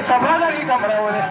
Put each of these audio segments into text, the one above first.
Ka Bakari Kamara wele.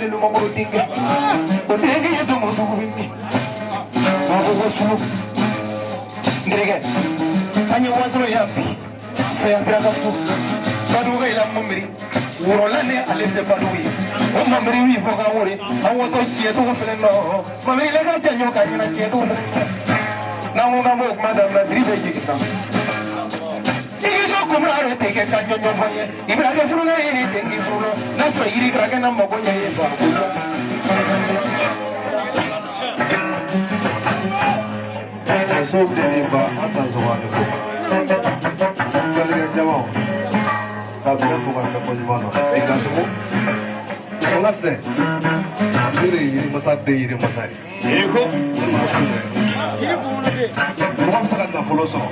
Lumangoro denkɛ o denkɛ ye domodugu bɛ min mɔgɔ ko sulu n terikɛ an ye wasolo yan bi saya sira ka su badugu ka yɛlɛ mamiri worola ni ale fɛ badugu ye o mamiri min fɔ ka wore an wɔtɔ tiɲɛ cogo fɛnɛ nɔ mamiri la ka janɲɔ ka ɲɛna tiɲɛ cogo fɛnɛ nɔ n'an ko k'an b'o kuma daminɛ diri bɛ jigin na i so kumura yɛrɛ tɛ kɛ ka ɲɔɲɔ fɔ n ye i bɛna kɛ furukɛ ye ni tɛ k'i furu n'a sɔrɔ yiri kɛra kɛ na mago ɲɛ ye fa Musow den ni ba an ta sɔgɔ ni ko galikɛ jamaw ka bɛɛ fo ka bɛɛ ko ɲuman dɔn I ka sugu. N ka sinɛ ne de ye yirimasa den yirimasa ye. I ko. Ne ma su dɛ mɔgɔ bɛ se ka nafolo sɔrɔ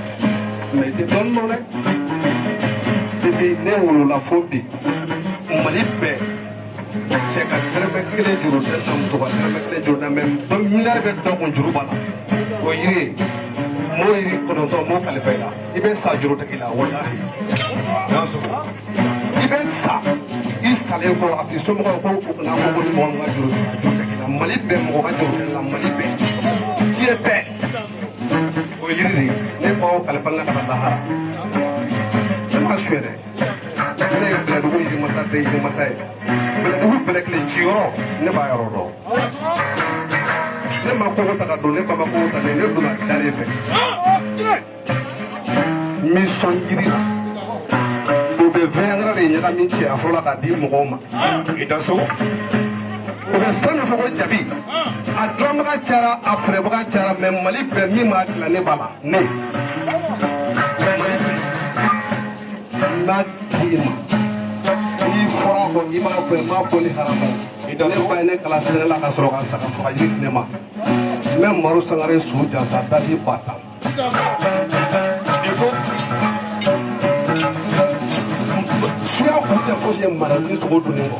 mɛ i tɛ dɔɔnin dɔn dɛ. Depuis ne wolola fo bi Mali bɛɛ cɛ ka dɛrɛmɛ kelen juru tɛ na muso ka dɛrɛmɛ kelen juru tɛ mɛ dɔ miliyari bɛ dɔ kun juru b'a la o yiri ye m'o yiri 9 m'o kalifa i la i bɛ sa juru tigi la walahi. I bɛ sa i salen kɔ a f'i somɔgɔw ko u kana fɔ ko ni mɔgɔ min ka juru juru tɛ k'i la Mali bɛɛ mɔgɔ ka juru tɛ la Mali bɛɛ diɲɛ bɛɛ o ye yiri de ye ne baw kalifa n la ka taa lahara ne ma suɲɛ dɛ ne ye Bɛlɛdugu yirimasa den yirimasa ye Bɛlɛdugu bɛlɛkile ciyɔrɔ ne b'a yɔrɔ dɔn ne ma kogo ta ka don ne ba ma kogo ta ne ne donna dalen fɛ n bɛ sɔn yiri la u bɛ vɛngɛrɛ de ɲagami cɛya fɔlɔ la k'a di mɔgɔw ma. I da sugu. U bɛ fɛn min fɔ ko jabi a dilanbaga cayara a feerebaga cayara mɛ Mali bɛɛ min b'a dilan ne b'a la ne Mali bɛɛ n b'a d'i ma n'i fɔra a kɔ k'i b'a fɔ n b'a fɔ ni haramu I da ne sugu. Ba ye ne kalan sɛnɛ la ka sɔrɔ ka saga faga yiri di ne ma n bɛ Maro Sangare su jansa dasi 10 000. I ko. Suya kun tɛ fosi ye marafin sogo dunnen kɔ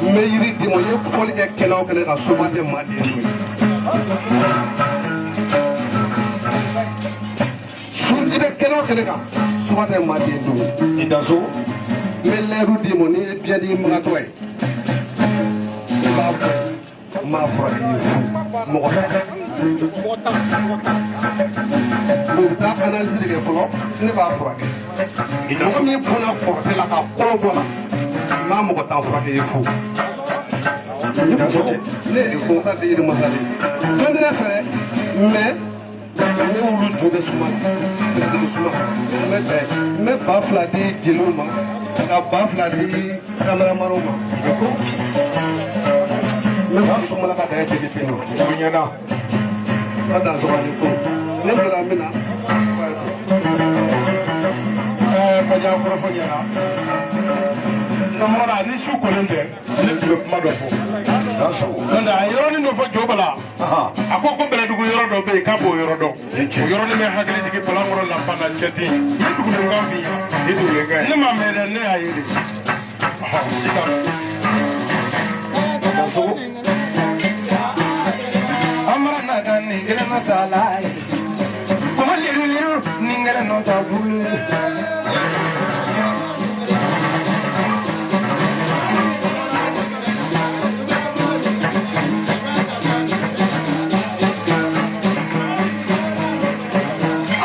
n bɛ yiri d'i ma i ye fɔli kɛ kɛnɛ o kɛnɛ kan soba tɛ maa den dun ye su i bɛ kɛnɛ o kɛnɛ kan soba tɛ maa den dun ye. I da sugu. N bɛ layidu d'i ma n'i ye biyɛndimi magatɔ ye i b'a fɔ n b'a furakɛ i ye fu mɔgɔ tɛ u bɛ taa analyse de kɛ fɔlɔ ne b'a furakɛ I da mɔgɔ sugu. Min bɔnna kɔrɔtɛ la ka kɔlɔ bɔ la n b'a mɔgɔ 10 furakɛ i ye fu ne muso cɛ ne ye masa de yiri masa de ye fɛn tɛ ne fɛ dɛ mɛ ne wulu jo bɛ suma la bɛlɛdugu suma n bɛ bɛn n bɛ 2000 di jeliw ma ka 2000 di kameramaniw ma n bɛ fɔ suma la ka dɛgɛ cɛ di pe ma. O ɲɛna. A dan sɔgɔ ni ko ne bila min na. Bajan kɔrɔfɔ ɲɛna. Nka mɔgɔ ni su kolen tɛ ne tun bɛ kuma dɔ fɔ. Da sugu. N'o tɛ a ye yɔrɔnin dɔ fɔ Joba la. A ko ko Bɛlɛdugu yɔrɔ dɔ bɛ yen k'a b'o yɔrɔ dɔn. O yɔrɔnin bɛ hakili jigin Balankɔrɔ lanpan na cɛtin. Ni dugulenkan f'i ɲɛna. Ni dugulenkan ye. Ne ma mɛn dɛ ne y'a ye de. Ɔhɔn, i ka. Da sugu. Amara naga ningele no salai kuma liru liru ningele no sabulu.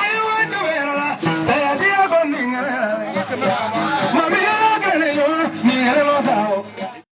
Ayiwa jabera la tayasiya ko ningele.